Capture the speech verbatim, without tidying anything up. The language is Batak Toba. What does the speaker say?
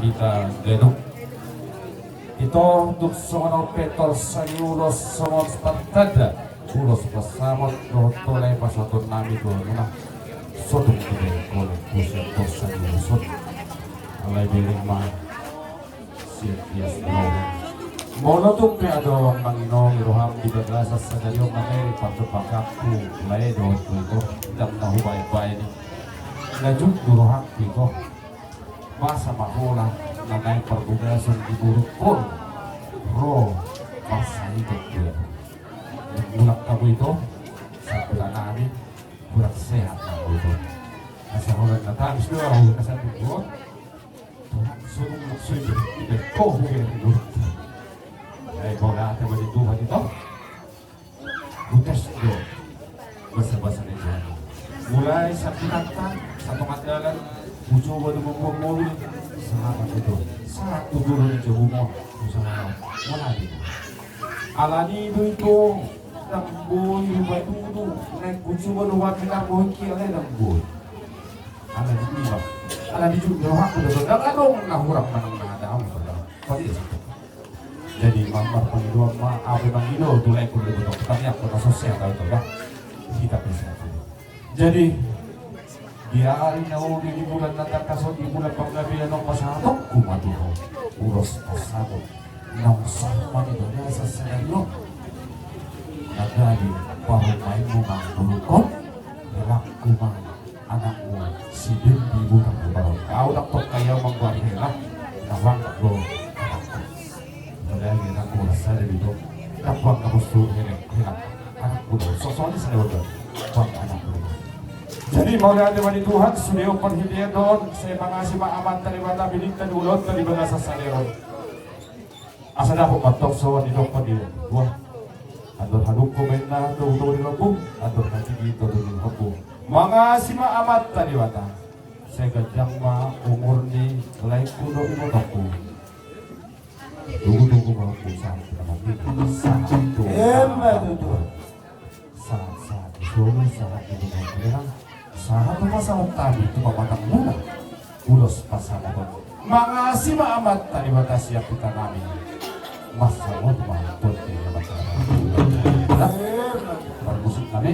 Hita ganup. Ito, tung songon on pe torus ni ulos songon partanda ulos pasamot dohot tole pasahaton nami tu hamuna. Sotung tu be kole kusian torus ni ulos on. Alai bereng ma sian tias ni roha. Molo tung pe adong manginongi roham di bagasan sadari on, mate pardopakanku lae dohot tu ito, ndang na hubaen-baen i. Na jut do rohangku ito. Masa ma holan na naeng parbagason di borungkon ro marsahit tu ito. Mulak hamu ito, sampe tanami kurang sehat hamu ito. Asa holan na tangis do ahu na sandung on. Tuhan suruh maksud itu, tidak kau hujan buruk. Eh, kau dah ada bagi Tuhan itu. Butes do basa-basa ni Tuhan. Mulai sapi tantang, satu mata jalan, ucu batu membuat mobil, sahabat itu. Satu dulu ni jabu mo, usaha. Mulai. Alani itu itu, tamboi rupa itu, naik ucu batu wati tamboi kiale tamboi. Ala di iba, ala di jut ni rohangku do, ndang adong na hurang manang na adong. Pasti situ. Jadi mambar pangidoan ma, ape mangido tu lae kul di betok, tapi aku na sosea tahu tu bah. Kita bisa tu. Jadi di ari na uli, di bulan na tangkas on, di bulan panggabean on, pasahatonku ma tu ho ulos pasamot. Naung sahat ma di bagasan sadari on. Na gabe parumaenmu ma borungkon, helangku ma anakmu si Dendi Butar Butar on. Au ndang tongka i au manggoari hela, na bangga do anakku. Padahal di anakku na sada do i do, ndang bangga bosu hela, hela anakku do. Sosoni sada do, bangga anakku do. Jadi mauliate ma di Tuhan, sude on parhitean on, sai mangasi ma Amanta Debata bininta ni ulaonta di bagasan sadari on. Asa dapot mantong songon nidok ni dua. Andor hadungku baen na togu-togu ni lombu, andor hatiti togu ni lombu. Mangasi ma Amanta Debata. Sai ganjang ma umur ni laengku dohot ibotongku. Togu-togu ma lombu sahat tu na marnini, sahat tu. Emma tutu. Sahat-sahat di solu, sahat di rumah merah, sahat tu pasahaton nami tu pamatangmuna. Ulos pasahaton. Mangasi ma Amanta Debata sian hita nami. Masamot ma tondi ni Amanta Debata. Parmusik nami.